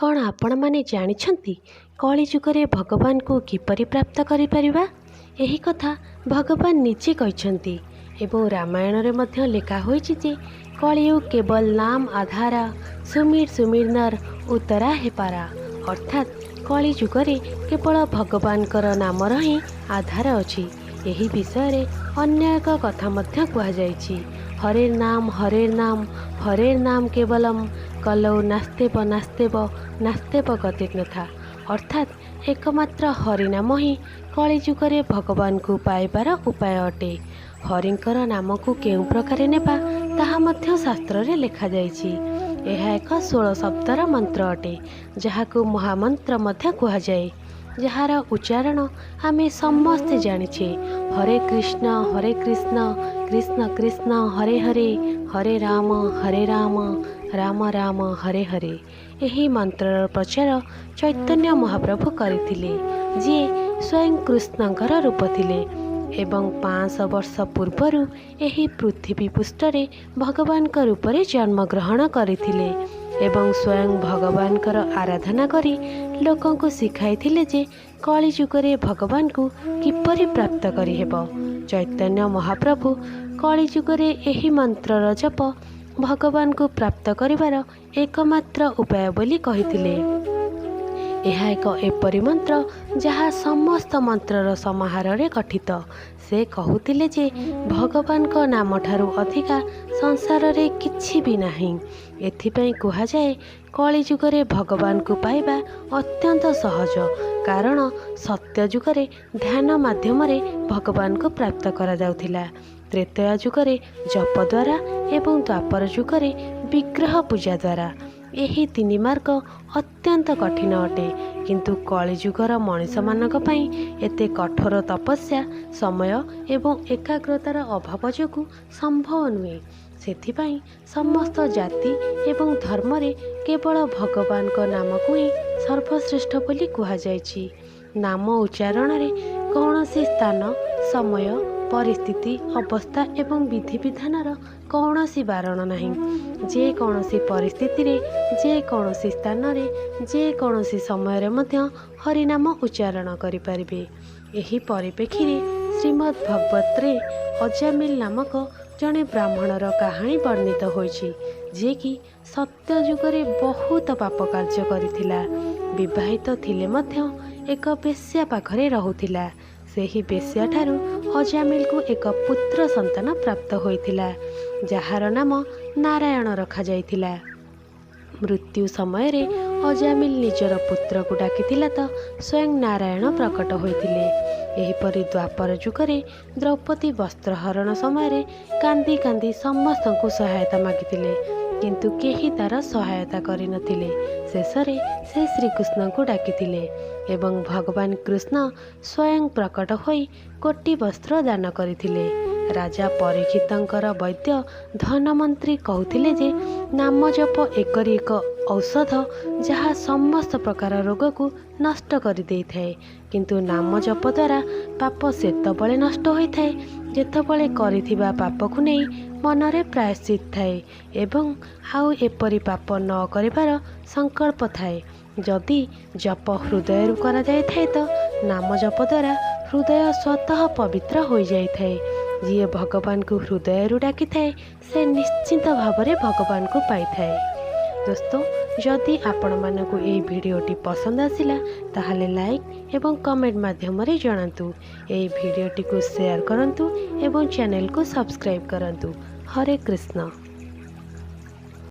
କ'ଣ ଆପଣମାନେ ଜାଣିଛନ୍ତି କଳିଯୁଗରେ ଭଗବାନଙ୍କୁ କିପରି ପ୍ରାପ୍ତ କରିପାରିବା? ଏହି କଥା ଭଗବାନ ନିଜେ କହିଛନ୍ତି ଏବଂ ରାମାୟଣରେ ମଧ୍ୟ ଲେଖା ହୋଇଛି ଯେ କଳିଯୁଗ କେବଳ ନାମ ଆଧାରା, ସୁମିର ସୁମିର ନର ଉତ୍ତରା ହେପାରା। ଅର୍ଥାତ୍ କଳିଯୁଗରେ କେବଳ ଭଗବାନଙ୍କର ନାମର ହିଁ ଆଧାର ଅଛି। ଏହି ବିଷୟରେ ଅନ୍ୟ ଏକ କଥା ମଧ୍ୟ କୁହାଯାଇଛି, ହରେ ନାମ ହରେ ନାମ ହରେ ନାମ କେବଲମ୍ କଲୌ ନାସ୍ତେବ ନାସ୍ତେବ ନାସ୍ତେବ ଗତିର୍ନଥା। ଅର୍ଥାତ୍ ଏକମାତ୍ର ହରିନାମ ହିଁ କଳିଯୁଗରେ ଭଗବାନଙ୍କୁ ପାଇବାର ଉପାୟ ଅଟେ। ହରିଙ୍କର ନାମକୁ କେଉଁ ପ୍ରକାରେ ନେବା ତାହା ମଧ୍ୟ ଶାସ୍ତ୍ରରେ ଲେଖାଯାଇଛି। ଏହା ଏକ 16 ଶବ୍ଦର ମନ୍ତ୍ର ଅଟେ, ଯାହାକୁ ମହାମନ୍ତ୍ର ମଧ୍ୟ କୁହାଯାଏ, ଯାହାର ଉଚ୍ଚାରଣ ଆମେ ସମସ୍ତେ ଜାଣିଛେ। ହରେ କୃଷ୍ଣ ହରେ କୃଷ୍ଣ କୃଷ୍ଣ କୃଷ୍ଣ ହରେ ହରେ, ହରେ ରାମ ହରେ ରାମ ରାମ ରାମ ହରେ ହରେ। ଏହି ମନ୍ତ୍ରର ପ୍ରଚାର ଚୈତନ୍ୟ ମହାପ୍ରଭୁ କରିଥିଲେ, ଯିଏ ସ୍ୱୟଂ କୃଷ୍ଣଙ୍କର ରୂପ ଥିଲେ ଏବଂ 500 ବର୍ଷ ପୂର୍ବରୁ ଏହି ପୃଥିବୀ ପୃଷ୍ଠରେ ଭଗବାନଙ୍କ ରୂପରେ ଜନ୍ମଗ୍ରହଣ କରିଥିଲେ ଏବଂ ସ୍ୱୟଂ ଭଗବାନଙ୍କର ଆରାଧନା କରି ଲୋକଙ୍କୁ ଶିଖାଇଥିଲେ ଯେ କଳିଯୁଗରେ ଭଗବାନଙ୍କୁ କିପରି ପ୍ରାପ୍ତ କରିହେବ। ଚୈତନ୍ୟ ମହାପ୍ରଭୁ କଳିଯୁଗରେ ଏହି ମନ୍ତ୍ରର ଜପ ଭଗବାନଙ୍କୁ ପ୍ରାପ୍ତ କରିବାର ଏକମାତ୍ର ଉପାୟ ବୋଲି କହିଥିଲେ। ଏହା ଏକ ଏପରି ମନ୍ତ୍ର ଯାହା ସମସ୍ତ ମନ୍ତ୍ରର ସମାହାରରେ ଗଠିତ। ସେ କହୁଥିଲେ ଯେ ଭଗବାନଙ୍କ ନାମଠାରୁ ଅଧିକା ସଂସାରରେ କିଛି ବି ନାହିଁ। ଏଥିପାଇଁ କୁହାଯାଏ କଳିଯୁଗରେ ଭଗବାନଙ୍କୁ ପାଇବା ଅତ୍ୟନ୍ତ ସହଜ, କାରଣ ସତ୍ୟଯୁଗରେ ଧ୍ୟାନ ମାଧ୍ୟମରେ ଭଗବାନଙ୍କୁ ପ୍ରାପ୍ତ କରାଯାଉଥିଲା, ତ୍ରେତୟା ଯୁଗରେ ଜପ ଦ୍ୱାରା ଏବଂ ଦ୍ୱାପର ଯୁଗରେ ବିଗ୍ରହ ପୂଜା ଦ୍ୱାରା। ଏହି ତିନି ମାର୍ଗ ଅତ୍ୟନ୍ତ କଠିନ ଅଟେ, କିନ୍ତୁ କଳିଯୁଗର ମଣିଷମାନଙ୍କ ପାଇଁ ଏତେ କଠୋର ତପସ୍ୟା ସମୟ ଏବଂ ଏକାଗ୍ରତାର ଅଭାବ ଯୋଗୁଁ ସମ୍ଭବ ନୁହେଁ। ସେଥିପାଇଁ ସମସ୍ତ ଜାତି ଏବଂ ଧର୍ମରେ କେବଳ ଭଗବାନଙ୍କ ନାମକୁ ହିଁ ସର୍ବଶ୍ରେଷ୍ଠ ବୋଲି କୁହାଯାଇଛି। ନାମ ଉଚ୍ଚାରଣରେ କୌଣସି ସ୍ଥାନ, ସମୟ, ପରିସ୍ଥିତି, ଅବସ୍ଥା ଏବଂ ବିଧିବିଧାନର କୌଣସି ବାରଣ ନାହିଁ। ଯେକୌଣସି ପରିସ୍ଥିତିରେ, ଯେକୌଣସି ସ୍ଥାନରେ, ଯେକୌଣସି ସମୟରେ ମଧ୍ୟ ହରିନାମ ଉଚ୍ଚାରଣ କରିପାରିବେ। ଏହି ପରିପ୍ରେକ୍ଷୀରେ ଶ୍ରୀମଦ୍ ଭଗବତରେ ଅଜାମିଲ ନାମକ ଜଣେ ବ୍ରାହ୍ମଣର କାହାଣୀ ବର୍ଣ୍ଣିତ ହୋଇଛି, ଯିଏକି ସତ୍ୟଯୁଗରେ ବହୁତ ପାପ କାର୍ଯ୍ୟ କରିଥିଲା। ବିବାହିତ ଥିଲେ ମଧ୍ୟ ଏକ ବେଶ୍ୟା ପାଖରେ ରହୁଥିଲା। ସେହି ବେଶ୍ୟାଠାରୁ ଅଜାମିଲକୁ ଏକ ପୁତ୍ର ସନ୍ତାନ ପ୍ରାପ୍ତ ହୋଇଥିଲା, ଯାହାର ନାମ ନାରାୟଣ ରଖାଯାଇଥିଲା। ମୃତ୍ୟୁ ସମୟରେ ଅଜାମିଲ ନିଜର ପୁତ୍ରକୁ ଡାକିଥିଲା ତ ସ୍ୱୟଂ ନାରାୟଣ ପ୍ରକଟ ହୋଇଥିଲେ। ଏହିପରି ଦ୍ୱାପର ଯୁଗରେ ଦ୍ରୌପଦୀ ବସ୍ତ୍ରହରଣ ସମୟରେ କାନ୍ଦି କାନ୍ଦି ସମସ୍ତଙ୍କୁ ସହାୟତା ମାଗିଥିଲେ, କିନ୍ତୁ କେହି ତାର ସହାୟତା କରିନଥିଲେ। ଶେଷରେ ସେ ଶ୍ରୀକୃଷ୍ଣଙ୍କୁ ଡାକିଥିଲେ ଏବଂ ଭଗବାନ କୃଷ୍ଣ ସ୍ୱୟଂ ପ୍ରକଟ ହୋଇ କୋଟି ବସ୍ତ୍ର ଦାନ କରିଥିଲେ। ରାଜା ପରୀକ୍ଷିତଙ୍କର ବୈଦ୍ୟ ଧନମନ୍ତ୍ରୀ କହୁଥିଲେ ଯେ ନାମ ଜପ ଏକରି ଏକ ଔଷଧ ଯାହା ସମସ୍ତ ପ୍ରକାର ରୋଗକୁ ନଷ୍ଟ କରିଦେଇଥାଏ। କିନ୍ତୁ ନାମ ଜପ ଦ୍ୱାରା ପାପ ସେତେବେଳେ ନଷ୍ଟ ହୋଇଥାଏ ଯେତେବେଳେ କରିଥିବା ପାପକୁ ନେଇ ମନରେ ପ୍ରାୟଶ୍ଚିତ ଥାଏ ଏବଂ ଆଉ ଏପରି ପାପ ନ କରିବାର ସଂକଳ୍ପ ଥାଏ। ଯଦି ଜପ ହୃଦୟରୁ କରାଯାଇଥାଏ ତ ନାମ ଜପ ଦ୍ୱାରା ହୃଦୟ ସ୍ୱତଃ ପବିତ୍ର ହୋଇଯାଇଥାଏ। ଯିଏ ଭଗବାନଙ୍କୁ ହୃଦୟରୁ ଡାକିଥାଏ ସେ ନିଶ୍ଚିତ ଭାବରେ ଭଗବାନଙ୍କୁ ପାଇଥାଏ। ଦୋସ୍ତ, ଯଦି ଆପଣମାନଙ୍କୁ ଏହି ଭିଡ଼ିଓଟି ପସନ୍ଦ ଆସିଲା ତାହେଲେ ଲାଇକ୍ ଏବଂ କମେଣ୍ଟ ମାଧ୍ୟମରେ ଜଣାନ୍ତୁ। ଏହି ଭିଡ଼ିଓଟିକୁ ସେୟାର କରନ୍ତୁ ଏବଂ ଚ୍ୟାନେଲକୁ ସବସ୍କ୍ରାଇବ୍ କରନ୍ତୁ। ହରେ କୃଷ୍ଣ।